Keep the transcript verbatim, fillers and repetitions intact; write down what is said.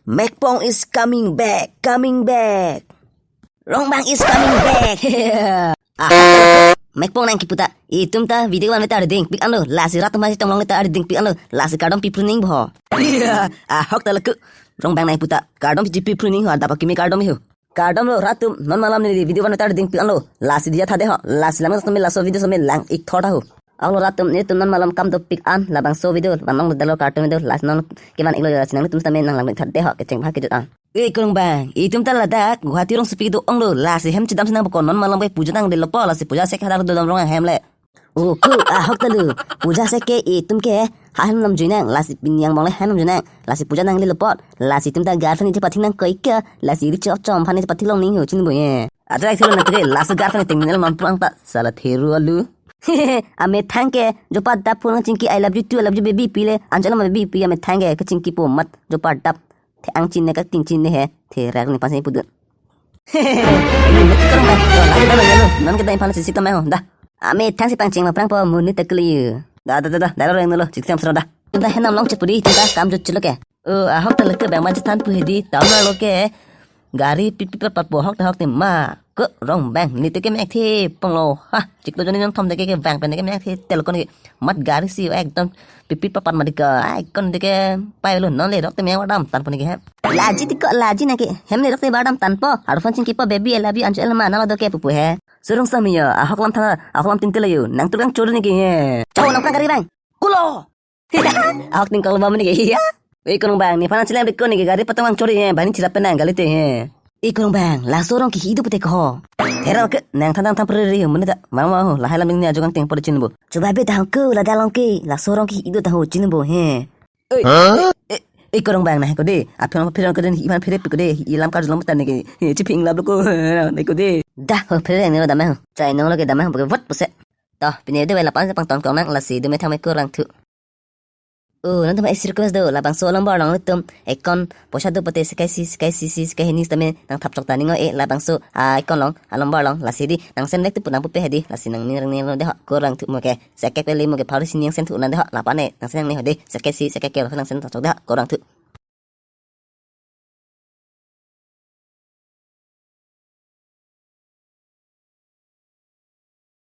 Mekpong is coming back, coming back. Rongbang is coming back. Ah, Mekpong nangkipu ta, itum ta video vanve ta ardeng pik anlo, lasi rat atum hasi tonglong ta ardeng pik anlo, lasi kardom pipru ning bo. Iya, ahok ta laku. Rongbang nangkipu ta, kardom pipru ning ho, adap akimi kardom ho. Kardom lo rat atum, non malam neli video vanve ta ardeng pik anlo, lasi diya tha de ho, lasi lang tame laso video same lang ik thot ho. Ahok lo rat atum, netum non malam kam dopik an, labangso video vanlong dalo, kardom video, lasi non kevan iklo, lasi nangtum tame nang lang tha de ho, kecheng bha kejut an. Eh, Krongbang, itum ta ladak Guwahati rongsopi do-ong lo, lasi hem chedam si nang bokon, non malam ke puja nang delo po, lasi puja sek hadak dodam rong ahem le. Oh, ko ahok ta lo, puja sek ke itum ke ha hem nam jui nang, lasi pini angbong le ha hem nam jui nang, lasi puja nang delo po, lasi itum ta girlfriend chepathik nang koi ke, lasi ri chop chom aphan chepathik long ning ho, chinbo ye. Atrai thilo na tre, lasi girlfriend ting nel non puang ta, sala theru alu. Amethang ke, jopa dap phone chingki, "I love you too, I love you baby," pile, anchal ma baby pi amethang ke, kechingki po mat, jopa dap. The angchin ne ka tingchin ne he, the rak ne pansi pudun. Ini mati Krongbang. Lagi dah lo, non kita imphan sisi kemau dah. Amethang si pangcheng ma prang po muni tak keliu. Dah, dah, dah, dah, dah lo yang dulu, cik siam serah dah. Kita henam long cepudi, kita kam jut celok ya. Oh, ahok ta leke bang macet than pu hedi, taun lo ke. Gari pit pit pat pat po ahok ta ahok te ma. Ko Rongbang, neli te ke mek the pong lo. Ha, chiklo joni nang thom te ke ke bang pen ke mek the telkon ke. Mat gari si ekdom pipit papat mati ke, ai, kon deke pai lo, non le rok te me wadam tan pon ke he. Laji ti ko laji na ke, hem le rok te wadam tan po, arfan chingki po, "Baby, I love you," anchal ma nalo do ke pupu he. Surung sami yo, ahok lam thana, ahok lam tin tele yo, nang tukang chori ne ke he. Chau nang pang gari bang. Kulo. Ahok tin kol bam ne ke, iya. Wei Krongbang, nephan chilem deko ne ke gari patang bang chori he, bani chilap penang gari te he. Eh Krongbang, laso rong ke hi do pute ko. Hera ke nang than than than pere re mene ta. Mama ho, lahai lam ni ajo kangteng pore chin bo. Coba be tang ke, lada long ke, laso rong ke hi do tang ho chin bo he. Oi. Huh? Eh, eh, eh, Krongbang na he ko de. Aphi aphi rong ke den hi man phere pe ko de. Hi lam kar jolom tan ne ke. He, chiping lap lo ko. Ne ko de. Dah ho phere ne lo dam ho. Chai nong lo ke dam ho, bo ke vot puse. Toh, pine de wai lapan se pangton kong nang lasi do methang me kurang thu. Oh, nangtum isi request do, labangso alombar along nangtum account poisa do pute sekai isi, sekai isi, sekai hini tame nang thap chok ta ning o e, labangso, ah, account along, alombar along, lasi di, nang send back tu pu nang pupe hedi, lasi nangning rang ning lo de ho, kurang thu mo ke, sekek peli mo ke, pharo si ning send thu nang de ho, lapan e, nang send ning hedi, sekai isi, sekai ke, nang send chok de ho, kurang thu.